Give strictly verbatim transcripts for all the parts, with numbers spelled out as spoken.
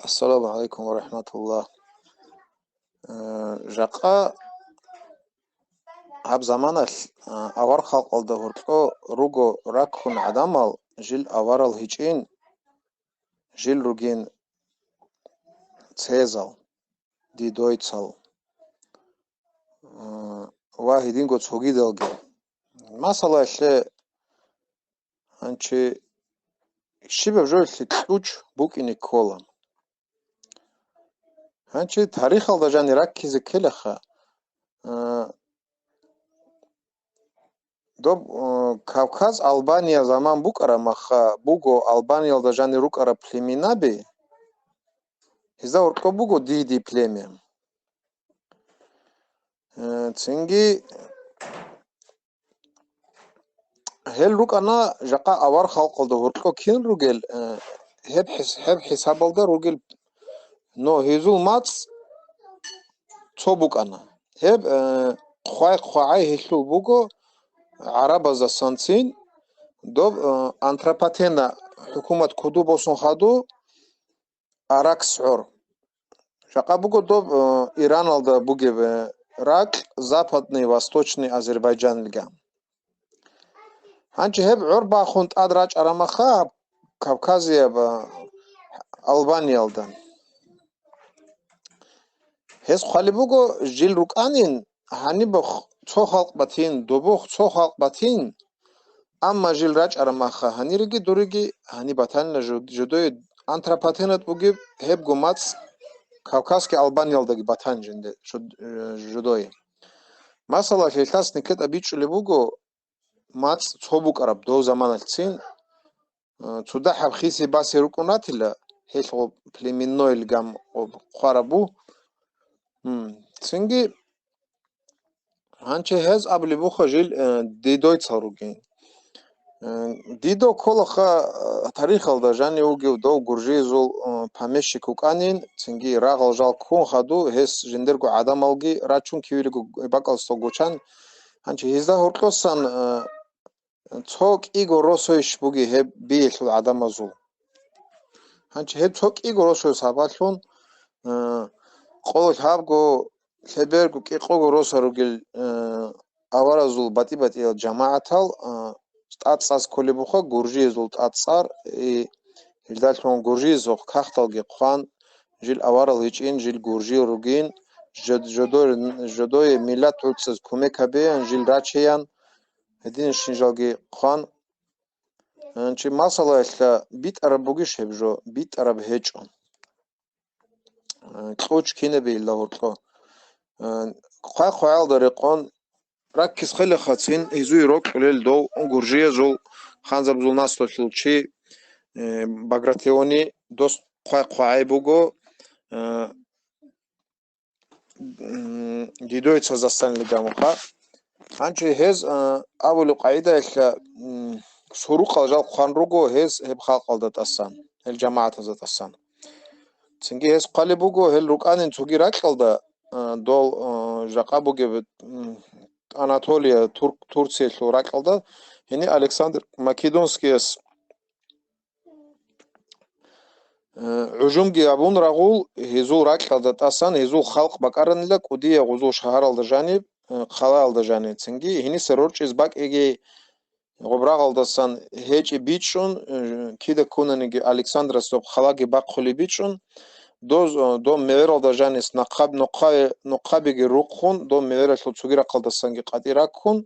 Ассаламу гӀалайкум ва рахӀматуллагь. Э, жакъа гьаб заманалъ, э, авар халкъалда гьоркьо руго раккун гӀадамал, жил аварал гьечӀин, жил ругин цезал, дидойцал, э, ва гьединго цогидалги. Масалалъе, гьанчи щибаб жоялъе кьучӀ букӀине ккола. Гьанчи тарихалда жани раккизе ккелаха, э, доб, э, Кавказ Албания заман букӀараб маха буго Албаниялда жани рукӀараб племенаби, гьезда гьоркьоб буго диди племя. Э, цинги гьел рукӀана жакъа авар халкъалда гьоркьо кин ругел, э, гьеб хӀис-, гьеб хӀисабалда ругел, но гьезул мацӀ цо букӀана. Гьеб, э, хъвай-хъвагӀай гьелъул буго гӀарабаздасанцин, доб, э, Антропатена хӀукумат куду босун хаду, Аракс гӀор. Жакъа буго доб, э, Ираналда бугеб, э, ракь, Западный, Восточный Азербайджанилга. Гьанчи гьеб гӀор бахун тӀад рачӀараб маха Кавказияб, э, Албаниялда. Гьес хъвалеб буго, жил рукӀанин, гьаниб цо халкъ батин, добухъ цо халкъ батин, амма жил рачӀараб маха гьаниреги дуреги гьаниб батанила жу-, жудое Антропатенат бугеб гьебго мацӀ Кавказский Албаниялдаги батан жинде жуд-, э, жудое. Масала, гьелъас никетӀа бичӀчӀулеб буго мацӀ цо букӀараб дов заманалъцин, э, цо дагьаб хиси-баси рукӀун ратила, гьелъ гъо племенной гам гъо хъвараб бу. М, цинги гьанчи гьез абулеб буха жил, э, дидойцал ругин. Э, дидо кколаха, э, тарихалда жанив вугев дов гуржиязул, э, помещик вукӀанин, цинги рагъал жал ккун хаду, гьес жиндирго гӀадамалги рачун кивилго бакӀалсда гучан. Гьанчи гьезда гьоркьосан, э, цо кӀиго росойищ буги гьеб биялъул гӀадамазул. Гьанчи гьеб цо кӀиго росой сабаблъун, э, къо лъабго, лъеберго, кӀикъого росал ругел, э, аваразул батӀи-батӀиял жамагӀатал, э, тӀацӀцӀаз кколеб буха гуржиязул тӀацӀцӀар, и, гьелдалъун гуржиязухъ кагъталги хъван, жил аварал гьечӀин, жил гуржиял ругин, жод-, жодор-, жодое миллат гӀуцӀаз кумек гьабеян, жил рачеян, гьедин шинжалги хъван. Гьанчи масалаялъа битӀараб бугищ гьеб жо? БитӀараб гьечӀо. Э, кьучӀ кинабе илла гьоркьо. Э, хъвай-хъваялда рекъон, раккис хъелехъацин гьезуе рокьулел дов гуржиязул ханзабазул наслулъул чи, э, Багратиони дос хъвай-хъвагӀай буго, э, м, дидойцазасан лигамуха. Гьанчи гьез, э, абулеб къагӀидаялъа, м, сурукъал жал хъван руго гьез гьеб халкъалда тӀасан, гьел жамагӀатазда тӀасан. Цинги гьес хъвалеб буго, гьел рукӀанин цоги ракьалда, э, дол, э, жакъа бугеб, м, Анатолия, Тур-, Турциялъул ракьалда, гьени Александр Македонскияс, э, гӀужумги абун рагъул, гьезул ракьалда тӀасан гьезул халкъ бакӀаранила кӀудияб гъузул шагьаралда жаниб, э, хъалаялда жаниб. Цинги гьениса рорчӀиз бакӀиги гъоб рагъалдасан гьечӀеб бичӀчӀун, э, кида ккунаниги Александрас доб халаги бахъулеб бичӀчӀун, доз, э, доб мегӀералда жанис нахъаб-, нухъа-, нухъабиги рухъун, доб мегӀералъул цоги рахъалдасанги къватӀир раккун,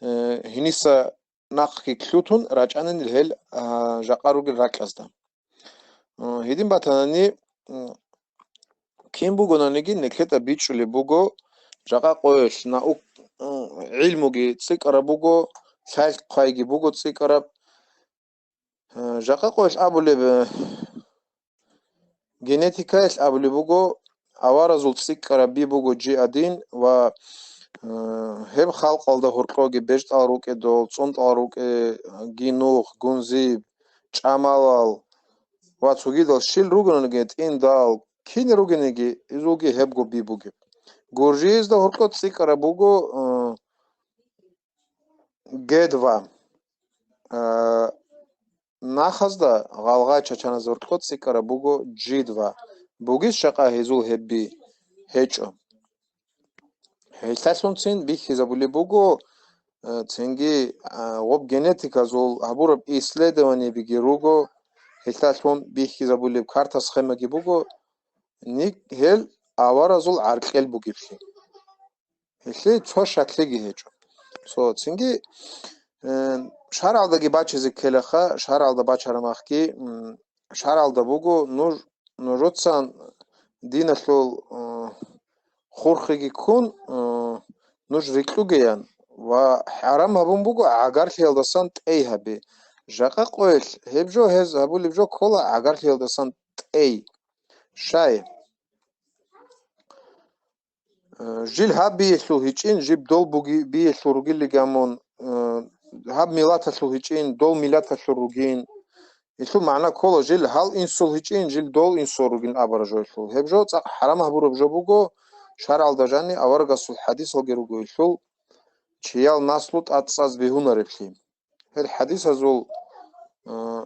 э, гьениса нахъги лъутун рачӀанани гьел, а, жакъа ругел ракьазда. Э, гьедин батанани, м, кин бугонаниги, некетӀа бичӀчӀулеб буго, жакъа къоялъ наук, м, гӀилмуги цӀикӀкӀараб буго, лъай-хъвайги буго цӀикӀкӀараб. Э, жакъа къоялъ абулеб, э, генетикаялъ абулеб буго, аваразул цӀикӀкӀараб би буго жи один ва, э, гьеб халкъалда гьоркьоги бежтӀал рукӀе дол, цӀунтӀал рукӀе, гинухъ, гунзиб, чӀамалал ва цогидал щил ругониги, тӀиндал, кин ругениги, изулги гьебго би бугеб. Гуржиязда гьоркьо цӀикӀкӀараб буго, э, Г два. Э, нахазда гъалгъай чачаназда гьоркьо цӀикӀкӀараб буго жидва, бугищ жакъа гьезул гьеб би? ГьечӀо. Гьелъалъунцин бихьизабулеб буго, э, цинги, а, гъоб генетиказул гьабураб исследованиябиги руго, гьелъалъун бихьизабулеб карта-схемаги буго, ник гьел аваразул гӀаркьел бугеблъи. Гьелъие цо шаклъиги гьечӀо. Цо цинги, э, шаргӀалдаги бачизе ккелаха, шаргӀалда бачараб махги, м, шаргӀалда буго нуж, нужецан диналъул, э, хурхиги ккун, э, нуж рикьугеян ва хӀарам гьабун буго гӀагарлъиялдасан тӀей гьаби. Жакъа къоялъ гьеб жо, гьез гьабулеб жо ккола гӀагарлъиялдасан тӀей. Щай? Э, жил гьаб биялъул гьечӀин, жиб дол буги-, биялъул ругилиги гьамун, э, гьаб миллаталъул гьечӀин, дол миллаталъул ругин. Илъул магӀна ккола, жил гьал инсул гьечӀин, жил дол инсул ругин абараб жо илъул. Гьеб жо цӀакъ хӀарам гьабураб жо буго, шаргӀалда жаниб аварагасул хӀадисалги руго илъул, чиял наслу тӀацӀцӀаз бегьунареблъи. Гьел хӀадисазул, э,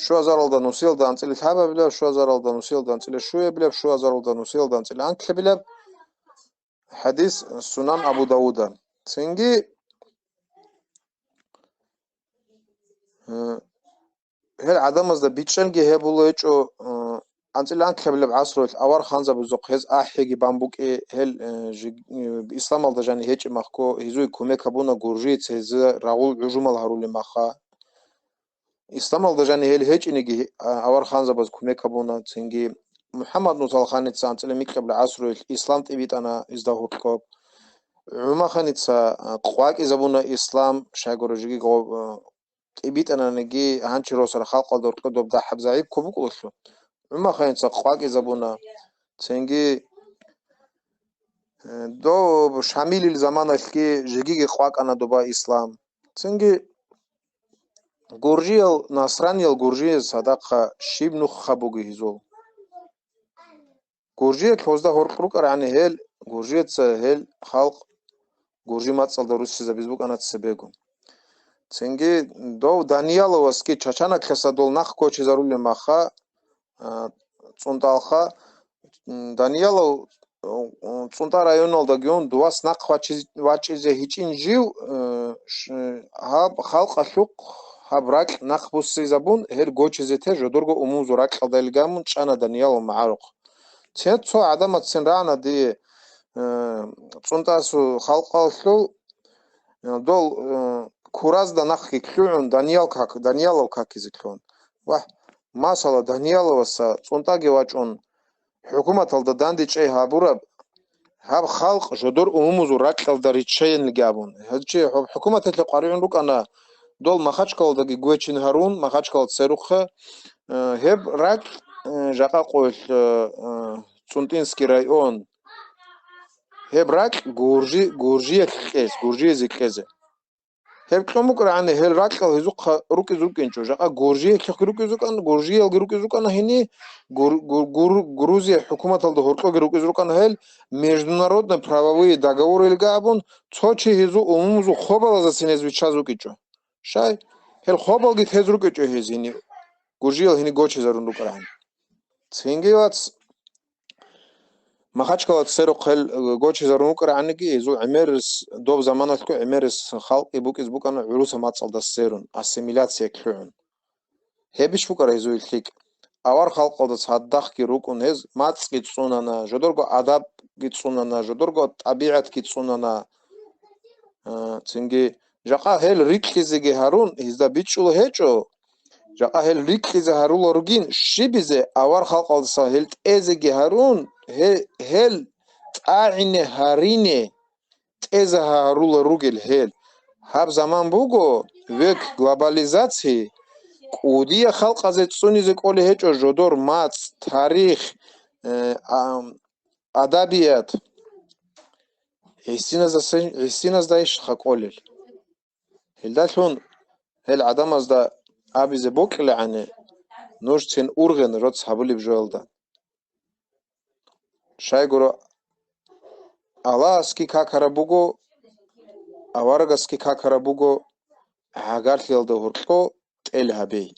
щуазаралда нусиялда анцӀила лъабабилаб, щуазаралда нусиялда анцӀила щуябилаб, щуазаралда нусиялда анцӀила анкьабилаб хӀадис Сунан Абу Давуда. Цинги, э, гьел гӀадамазда бичӀчӀанги гьебулеб гьечӀо, э, анцӀила анкьабилеб гӀасруялъ аварагзабазухъ гьез ахӀиги бан букӀи, гьел, э, жи-, э, исламалда жаниб гьечӀеб махго, гьезие кумек гьабуна гуржиец гьезие рагъул гӀужумал гьарулеб маха. Исламалда жаниб гьел гьечӀинеги, а, аварагзабаз кумек гьабуна, цинги МухӀаммад Нусалханица анцӀила микьабилеб гӀасруялъ ислам тӀибитӀана изда гьоркьоб. ГӀумаханица, а, къвакӀизабуна ислам, щайгура жеги гъо-, а, тӀибитӀананиги, гьанчи росарал халкъалда гьоркьоб доб дагьаб загӀипго букӀулелъул. ГӀумаханица къвакӀизабуна, цинги, э, доб Шамилил заманалъги жегиги къвакӀана доба ислам. Цинги гуржиял, насраниял гуржияз цадахъа щиб нухха буго гьезул? Гуржиялъ гьезда гьоркь рукӀарани гьел, гуржияца гьел халкъ гуржи мацӀалда руссизабиз букӀана цебего. Цинги дов Данияловасги чачаналъаса дол нахъ гочизарулеб маха, а, ЦӀунтӀалха, м, Даниялов, м, ЦӀунтӀа районалдагиун дувас нахъ вачиз-, вачӀизе гьечӀин жив, э, ш-, гьаб халкъалъухъ гьаб ракь нахъ буссизабун, гьел гочизе те жодорго умумузул ракьалда илгамун чӀана Даниялов магӀарухъ. Цо, цо гӀадамацин рагӀана дие, э, ЦӀунтӀасул халкъалъул, э, дол, э, куразда нахъги лъугӀун Даниял как-, Даниялов какизе лъугӀун. Вагь, масала, Данияловаса ЦӀунтӀаги вачӀун, хӀукуматалда дандечӀей гьабураб, гьаб халкъ жодор умумузул ракьалда риччайинги абун. Гьанчи хӀу-, хӀукуматалъе къваригӀун рукӀана, дол Махачкалалдаги гвечин гьарун, Махачкала церухъе, э, гьеб ракь, э, жакъа къоялъ, э, э, ЦӀунтӀинский район. Гьеб ракь гуржи-, гуржиялъ кьез, гуржиялъе кьезе. Гьеб кьун букӀарагӀани, гьел ракьал гьезухъа рукӀиз рукӀинчӀо. Жакъа Гуржиялъухъги рукӀиз рукӀана, Гуржиялги рукӀиз рукӀана гьени, Гур-, Гур-, Гур-, Грузия хӀукуматалда гьоркьоги рукӀиз рукӀана гьел, международный правовые договоралги абун, цо чи гьезул умумузул хобалазда гьез виччаз рукӀинчӀо. Щай? Гьел хобалги тез рукӀинчӀо гьез гьени, Гуржиял гьени гочизарун рукӀарагӀани. Цинги, вац, Махачкала церухъ гьел, э, гочизарун вукӀарагӀаниги, гьезул гӀемерис, доб заманалъго гӀемерис халкъи букӀиз букӀана гӀурусаб мацӀалда сверун, ассимиляция лъугӀун. Гьебищ букӀара гьезул лъикӀ? Авар халкъалда цадахъги рукӀун гьез мацӀги цӀунана, жодорго адабги цӀунана, жодорго тӀабигӀатги цӀунана. А, цинги, жакъа гьел рикьизеги гьарун, гьезда бичӀчӀулеб гьечӀо, жакъа гьел рикьизе гьарула ругин, щибизе авар халкъалдаса гьел тӀезеги гьарун, гье-, гьел тӀагӀине гьарине тӀезе гьарула ругел гьел. Гьаб заман буго век глобализации, кӀудия халкъазе цӀунизе кӀолеб гьечӀо жодор мацӀ, тарих, э, а, адабият. Гьесиназда-, гьесиназда иш хакӀолел. Гьелдалъун гьел гӀадамазда абизе бокьилегӀани, нуж цин ургъен роц гьабулеб жоялда. Щайгуро Аллагьасги какараб буго, аварагасги какараб буго, гӀагарлъиялда гьоркьо тӀел гьабей.